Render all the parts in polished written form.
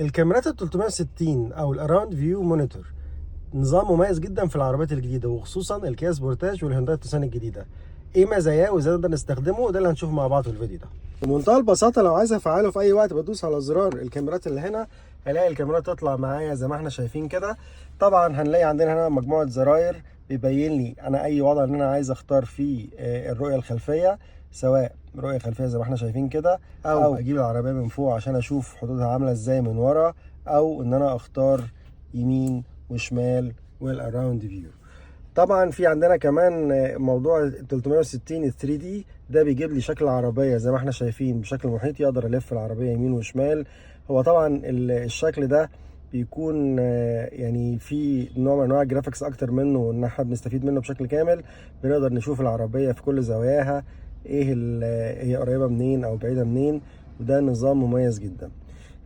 الكاميرات ال 360 او ال around view monitor نظام مميز جدا في العربيات الجديدة، وخصوصا الكيا سبورتاج والهيونداي توسان الجديدة. ايه مزاياه وازاي نقدر نستخدمه؟ ده اللي هنشوفه مع بعض في الفيديو ده. بمنتهى البساطة لو عايز افعله في اي وقت بدوس على زرار الكاميرات اللي هنا، هلاقي الكاميرات تطلع معايا زي ما احنا شايفين كده. طبعا هنلاقي عندنا هنا مجموعة زراير بيبين لي انا اي وضع ان انا عايز اختار فيه الرؤية الخلفية، سواء رؤية خلفية زي ما احنا شايفين كده، او اجيب العربية من فوق عشان اشوف حدودها عامله ازاي من ورا، او ان انا اختار يمين وشمال وال around view. طبعا في عندنا كمان موضوع 360 3D، ده بيجيب لي شكل العربية زي ما احنا شايفين بشكل محيطي، اقدر الف العربية يمين وشمال. هو طبعا الشكل ده بيكون يعني في نوع من انواع ال graphics اكتر منه ان احنا بنستفيد منه بشكل كامل، بنقدر نشوف العربية في كل زواياها، ايه هي قريبه منين او بعيدة منين، وده نظام مميز جدا.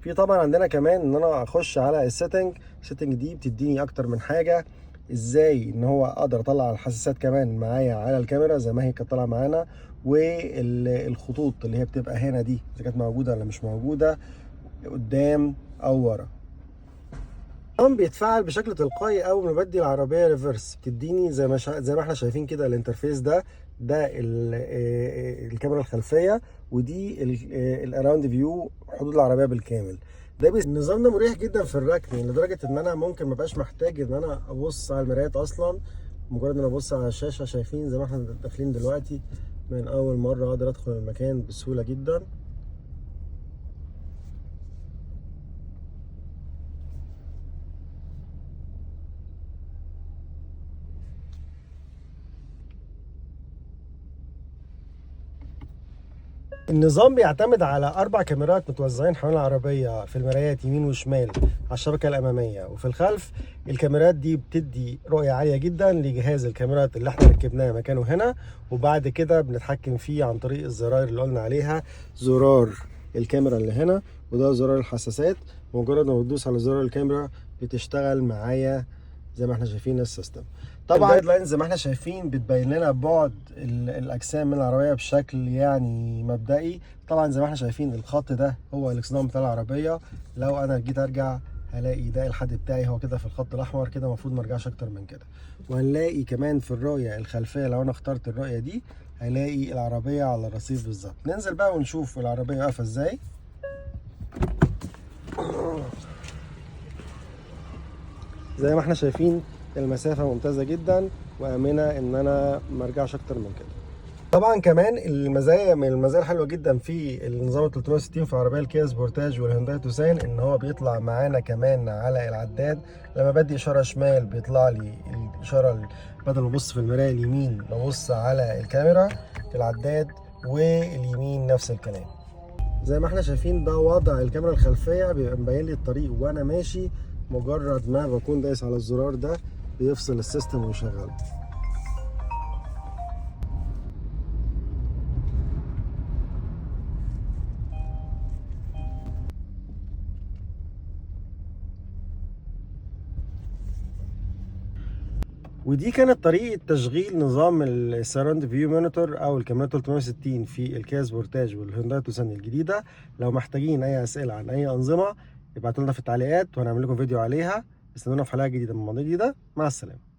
في طبعا عندنا كمان ان انا اخش على ال setting، ال setting دي بتديني اكتر من حاجة، ازاي ان هو اقدر اطلع الحساسات كمان معايا على الكاميرا زي ما هي كانت طالعه معانا، والخطوط اللي هي بتبقى هنا دي اذا كانت موجودة ولا مش موجودة قدام او ورا. طبعا بيتفعل بشكل تلقائي اول ما بدي العربية reverse، بتديني زي ما احنا شايفين كده ال interface ده، ده الكاميرا الخلفية، ودي ال around view حدود العربية بالكامل. ده النظام ده مريح جدا في الركن، لدرجة ان انا ممكن ما بقاش محتاج ان انا ابص على المرايات اصلا، مجرد ان انا ابص على الشاشة. شايفين زي ما احنا داخلين دلوقتي من اول مرة اقدر ادخل المكان بسهولة جدا. النظام بيعتمد على 4 كاميرات متوزعين حوالين العربية في المرايات يمين وشمال على الشبكة الأمامية وفي الخلف. الكاميرات دي بتدي رؤية عالية جدا لجهاز الكاميرات اللي احنا ركبناه مكانه هنا، وبعد كده بنتحكم فيه عن طريق الزراير اللي قلنا عليها، زرار الكاميرا اللي هنا وده زرار الحساسات. مجرد ما بتدوس على زرار الكاميرا بتشتغل معايا زي ما احنا شايفين ال system. طبعا ال guidelines زي ما احنا شايفين بتبين لنا بعد الاجسام من العربية بشكل يعني مبدئي. طبعا زي ما احنا شايفين الخط ده هو الاكسدام بتاع العربية، لو انا جيت ارجع هلاقي ده الحد بتاعي هو كده في الخط الاحمر كده، المفروض ما ارجعش اكتر من كده. وهنلاقي كمان في الرؤية الخلفية لو انا اخترت الرؤية دي هلاقي العربية على الرصيف بالظبط. ننزل بقى ونشوف العربية واقفة ازاي. زي ما احنا شايفين المسافة ممتازة جدا وآمنة ان انا ما ارجعش اكتر من كده. طبعا كمان المزايا من المزايا الحلوة جدا في النظام ال 360 في عربية الكيا سبورتاج والهيونداي توسان ان هو بيطلع معانا كمان على العداد. لما بدي اشارة شمال بيطلع لي الاشارة، بدل ما ابص في المراية اليمين ببص على الكاميرا في العداد، واليمين نفس الكلام. زي ما احنا شايفين ده وضع الكاميرا الخلفية، بيبقى مبين لي الطريق وانا ماشي. مجرد ما بكون دايس على الزرار ده بيفصل ال system ويشغله. ودي كانت طريقة تشغيل نظام ال surround view monitor او الكاميرا 360 في الكيا سبورتاج والهيونداي توسان الجديدة. لو محتاجين اي اسئلة عن اي انظمة ابعتوا لنا في التعليقات وهنعمل لكم فيديو عليها. استنونا في حلقة جديدة من مواضيع جديدة. مع السلامة.